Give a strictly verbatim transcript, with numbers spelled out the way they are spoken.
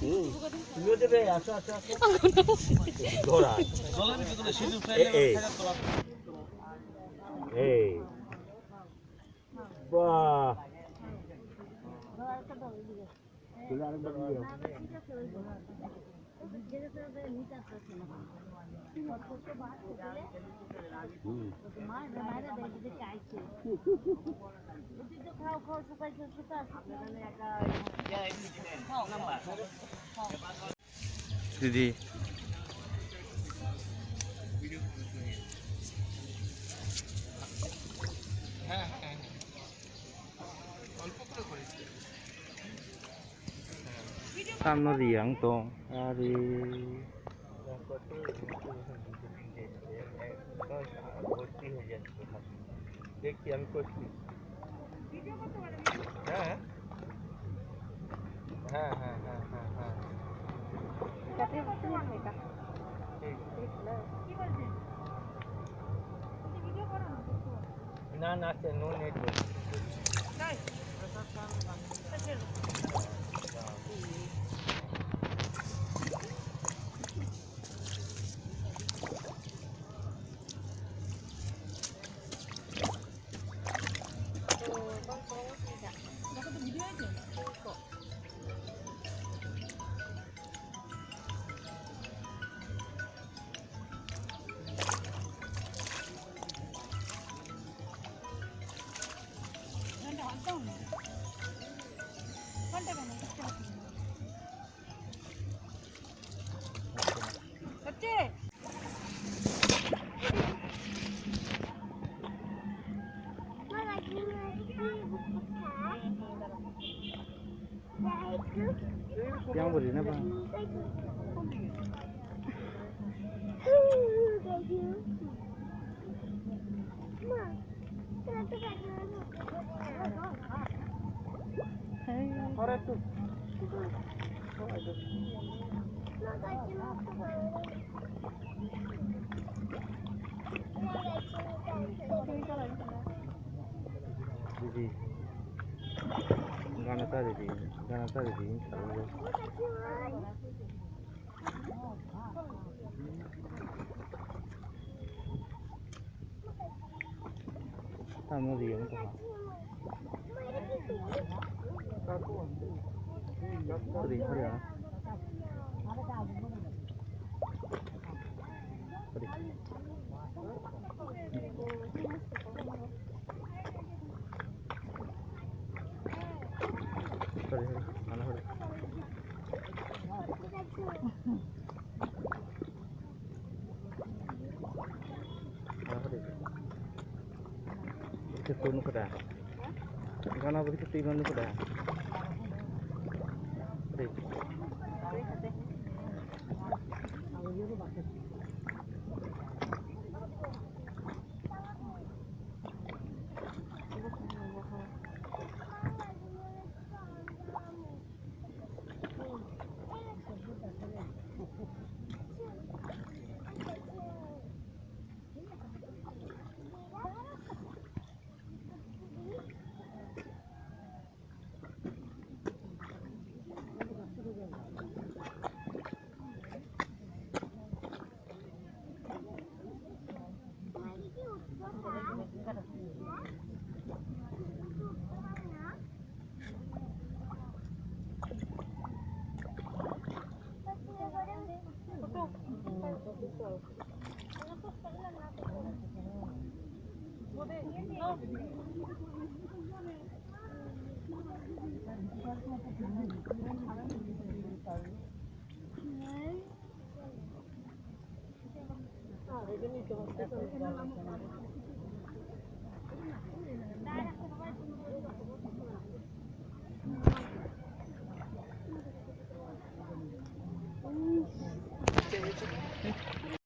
এই, এই। বাহ। দিদি। Tamo riyang tong, ari. Dekhi, ami korchi. হ্যাঁ, হ্যাঁ, হ্যাঁ, হ্যাঁ, হ্যাঁ। ঠিক আছে। না, না, আজকে no network। Yang beri napa? Didi, gana ta didi, gana ta didi, inshallah. Tamo riyang to ha. Sorry, sorry, ah. Sorry. Sorry, sorry. Ano, sorry. Ano, sorry. Ito, tuno ka ta. Gana beri ketiban itu dah. Beri.